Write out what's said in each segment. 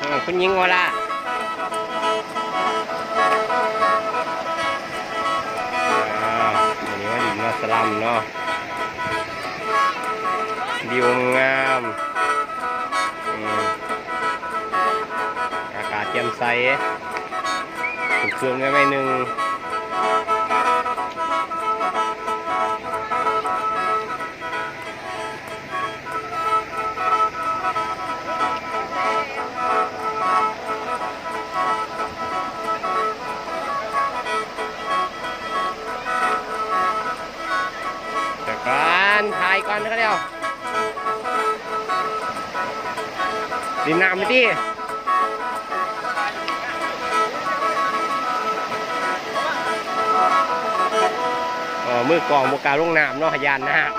ເອີ ຄຸນຍິງວະລະ ອ້າວ ມື້ນີ້ມາຫຼິ້ນມາສະລຳເນາະ ວິວງາມ ອືມ ອາກາດແຈ່ມໃສ ຄຶກຄື້ນໄວໆໜຶ່ງ. ເດີກ່ອນ ຖ່າຍກ່ອນເດີ ຫຼິ້ນນ້ຳໄປຕິ ເອີ ມືກອງບໍ່ກ້າລົງນ້ຳເນາະ ຢ້ານນ້ຳ.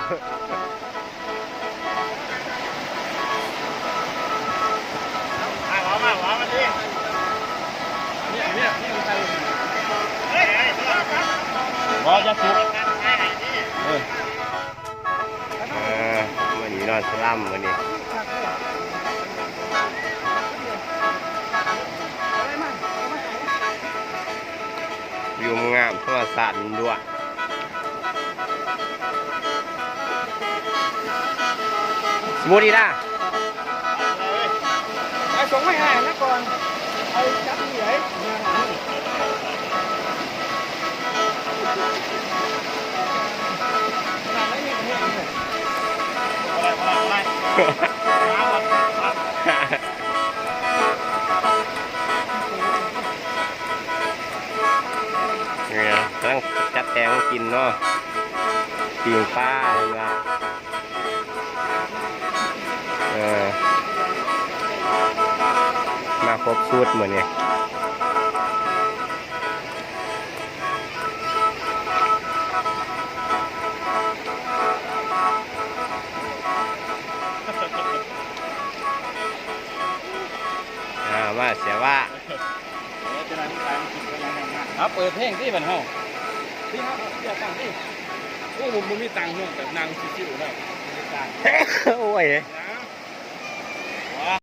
ບໍ່ ຢ່າສຸກ ເອີ ເອີ ມື້ນີ້ນອນສະລຳມື້ນີ້ ວິວງາມ ທຳມະຊາດລ້ວນໆ. ສະໝຸດອີກລະ ໄປສົ່ງໄວ້ໃຫ້ນະກ່ອນ ເອົາຈັບນີ້ໄວ້ ຂະໜາດນັ້ນຍັງເຮັດຢູ່ ບໍ່ໄດ້ ບໍ່ໄດ້ ບໍ່ໄດ້ ນີ້ນະ ກຳລັງຈັດແຕ່ງກິນເນາະ ປີ້ງປາເພິ່ນວ່າ ເອີ ມາຄົບຊຸດມື້ນີ້ ອ່າ ມາເສຍວ່າ ເອີ ເຈົ້ານາຍຜູ້ຊາຍມັນກິນໄປຍັງນັ້ນນະ ເອົາເປີດເພງຕິບັດເຮົາ ຕິເຮົາເສຍຕັງຕິ ໂອ້ ບໍ່ ບໍ່ມີຕັງເນາະ ແບບນັ່ງຊິວໆແລ້ວ ໂອ້ຍ.